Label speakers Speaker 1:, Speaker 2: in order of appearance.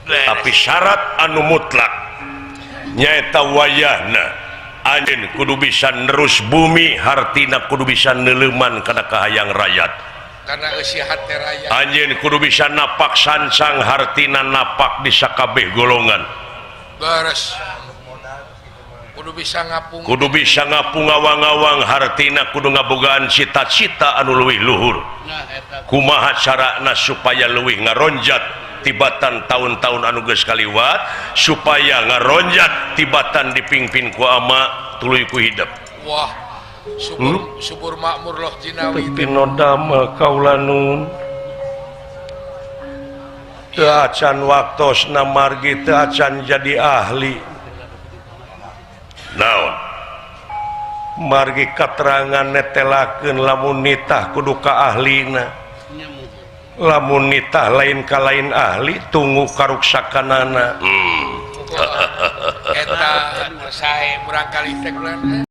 Speaker 1: Tapi syarat anu mutlak nyaeta wayahna anjeun kudu bisa nerus bumi, hartina kudu bisa neuleuman kana kahayang rakyat.
Speaker 2: Karena eusi hate rakyat.
Speaker 1: Anjeun kudu bisa napak sancang, hartina napak di sakabeh golongan.
Speaker 2: Beres, kudu bisa ngapung.
Speaker 1: Kudu bisa ngapung ngawang-awang, hartina kudu ngabogaan cita-cita anu leuwih luhur.
Speaker 2: Nah, eta.
Speaker 1: Kumaha carana supaya leuwih ngaronjat tibatan tahun-tahun anu geus kaliwat, supaya ngaronjat tibatan dipingpin ku ama tuluy ku hidep?
Speaker 2: Wah, subur, subur makmur loh jinawi.
Speaker 1: Tino damel kaula nun teu acan waktosna, margi teu acan jadi ahli. Naon? Margi katerangan netelakeun lamun nitah kudu ka ahlina, lamun nitah lain ka lain ahli tunggu karuksakanana.
Speaker 2: Eta sae murangkali teh.